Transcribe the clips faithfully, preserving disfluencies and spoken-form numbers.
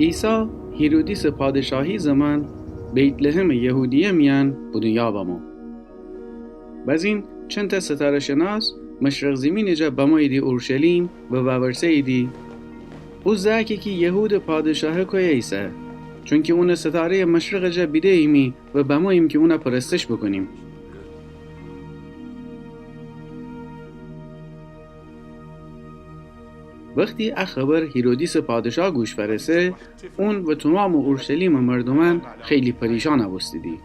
عیسی هیرودیسٚ پادشاهی زمان بیت‌لحمٚ یهودیه میأن به دونیا بمو. بزین چندتأ ستاره‌شناس مشرق زیمینٚ جا بموییدی اورشلیم و وورسه‌ییدی: او زأکی کی یهودٚ پادشاهه کویه ایسه؟ چونکی اونٚ ستاره‌یٚ مشرقٚ جا بیده‌ییمی و بموییم کی اون پرستش بوکونیم. وختی ا خبر هیرودیسٚ پادشاه گوش فأرسه، اون و تومامٚ اورشلیمٚ مردومأن خیلی پریشان بوستیدی.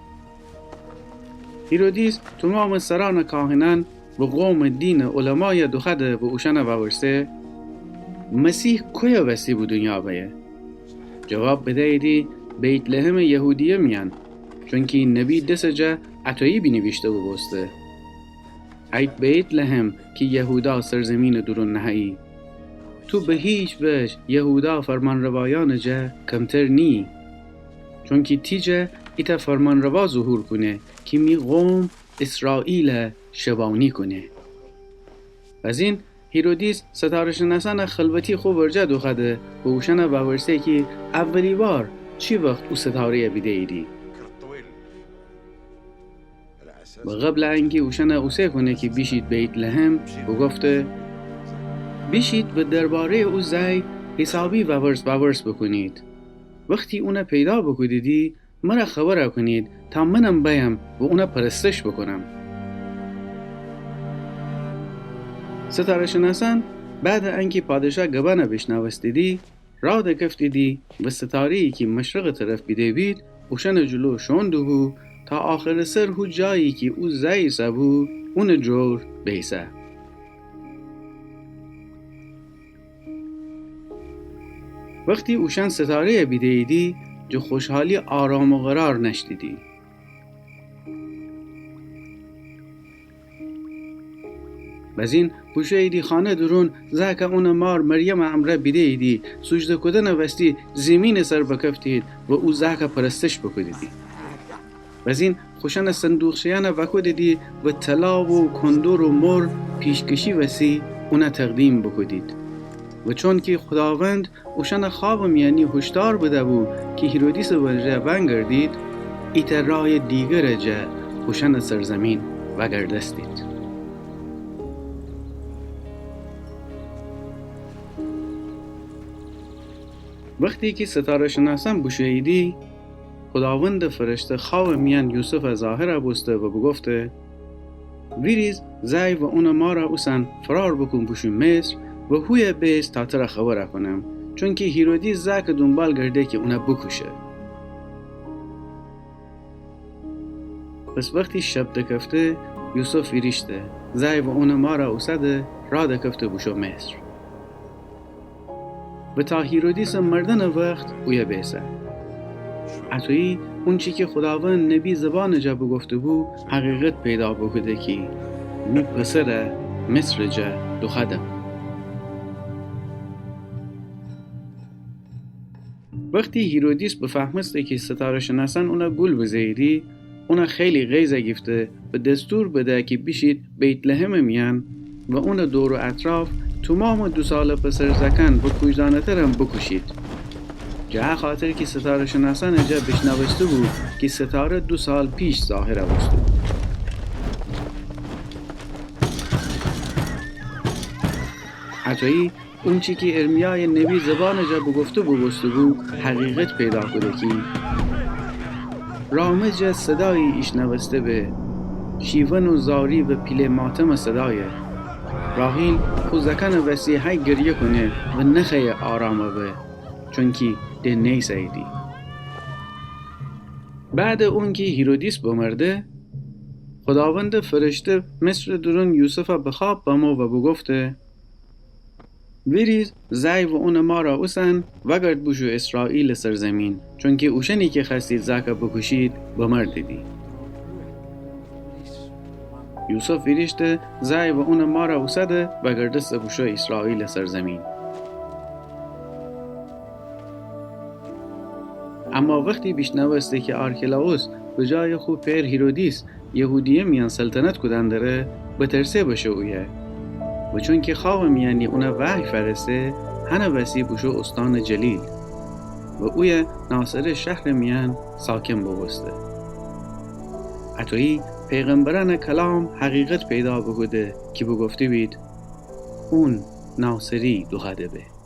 هیرودیس تومامٚ سرأنٚ کاهنأن و قومٚ دینٚ علمای دوخوأده و اوشأن وورسه: مسیح کویه وستی به دونیا بأیه؟ جواب بدییدی: بیت‌لحمٚ یهودیه میأن، چونکی نبی دسٚ جا اطویی بینیویشته بوبوسته: ای بیت‌لحم کی یهودا سرزیمینٚ دورون نهه‌یی، تو به هیچ وجه یهودا فرمانروایأنٚ جا کمتر نییی، چونکی تی جا ایتأ فرمانروا ظهور کونه کی می قوم ایسرائیل شبانی کونه. بزین هیرودیس ستاره‌شناسأن خلوتی خو ورجه دوخوأده و اوشأن وورسه کی اولی وار چی وخت او ستاره‌ی بیده‌ییدی. و قبلٚ انکی اوشأن اوسه کونه کی بیشید بیت‌لحم، بوگفته: بیشید و درباره‌یٚ او زأی حیسابی وورس وورس بوکونید. وختی اون پیدا بوکودیدی، مر خبر کونید تا منم بأیم و اون پرستش بوکونم. ستاره‌شناسأن بعدٚ انکی پادشاه گبأن بیشنوستیدی، راه دکفتیدی و ستاره‌یی کی مشرقٚ طرف بیده بید، اوشأنٚ جلو شوئون دوبو تا آخرٚ سر هو جایی کی او زأی ایسه‌بو، اونٚ جور بیسه. وختی اوشأن ستاره‌ی بیده‌ییدی، جٚه خوشحالی آرام و قرار نأشتیدی. بزین بوشوییدی خانه دورون، زأک اونٚ مار مریمٚ امرأ بیده‌ییدی، سوجده کودنٚ وستی زیمینٚ سر بکفتید و او زأک پرستش بوکودیدی. بزین خوشأنٚ صندوقچیأن وأکودیدی و طلا و کندر و مر پیشکشی وسی اون تقدیم بوکودید. و چونکی خوداوند اوشأن خوابٚ میأنی هوشدار بده‌بو کی هیرودیسٚ ورجه ونگردید، ایتأ رأیٚ دیگرٚ جا اوشأنٚ سرزیمین وأگردستید. وختی کی ستاره‌شناسأن بوشوییدی، خوداوندٚ فرشته خوابٚ میأن یوسف ظاهر بوسته و بوگفته: ویریز، زأی و اونٚ مار اوسن فرار بوکون بوشو مصر و هویه بیس تا تر خبر کونم، چونکی هیرودیس زأکٚ دونبال گرده کی اون بوکوشه. پس وختی شب دکفته، یوسف ویریشته، زأی و اونٚ مار اوسده، راه دکفته بوشو مصر. و تا هیرودیسٚ مردنٚ وخت اویه بیسه. اطویی اونچی کی خوداوند نبی زبانٚ جا بوگفته‌بو، حقیقت پیدا بوکوده کی می پسر مصرٚ جا دوخوأدم. وختی هیرودیس بفهمسته کی ستاره‌شناسأن اون گول بزه‌ییدی، اون خیلی غیظ گیفته و دستور بده کی بیشید بیت‌لحمٚ میأن و اونٚ دور و اطراف تومامٚ دو ساله پسر زأکأن و کوژدأنه‌ترم بوکوشید. جٚه ا خاطر کی ستاره‌شناسأنٚ جا بیشنوسته‌بو کی ستاره دو سال پیش ظاهر بوسته. اطویی اونچی کی ارمیایٚ نبی زبانٚ جا بوگفته بوبوسته‌بو، حقیقت پیدا کوده کی: رامه جا صدایی ایشنوسته به، شیون و زاری و پیله ماتمٚ صدایه. راحیل خو زأکأنٚ وسی هی گریه کونه و نخوأیه آرام به، چونکی ده نیسه‌ییدی. بعدٚ اونکی هیرودیس بمرده، خوداوندٚ فرشته مصرٚ دورون یوسف به خواب بمو و بوگفته: ویریز، زأی و اونٚ مار اوسن، وأگرد بوشو ایسرائیلٚ سرزیمین، چونکی اوشأنی کی خوأستید زأک بوکوشید، بمردیدی. یوسف ویریشته، زأی و اونٚ مار اوسده، وأگردسته بوشو ایسرائیلٚ سرزیمین. اما وختی بیشنوسته کی آرکلائوس به جایٚ خو پئر هیرودیس یهودیه میأن سلطنت کودن دره، بترسه بشه اویه. و چونکی خوابٚ میأنی اون وحی فأرسه، هنٚ وسی بوشو اوستانٚ جلیل. و اویه ناصره شهرٚ میأن ساکن بوبوسته. اطویی پیغمبرأنٚ کلام حقیقت پیدا بوکوده کی بوگفته‌بید: اون ناصری دوخوأده به.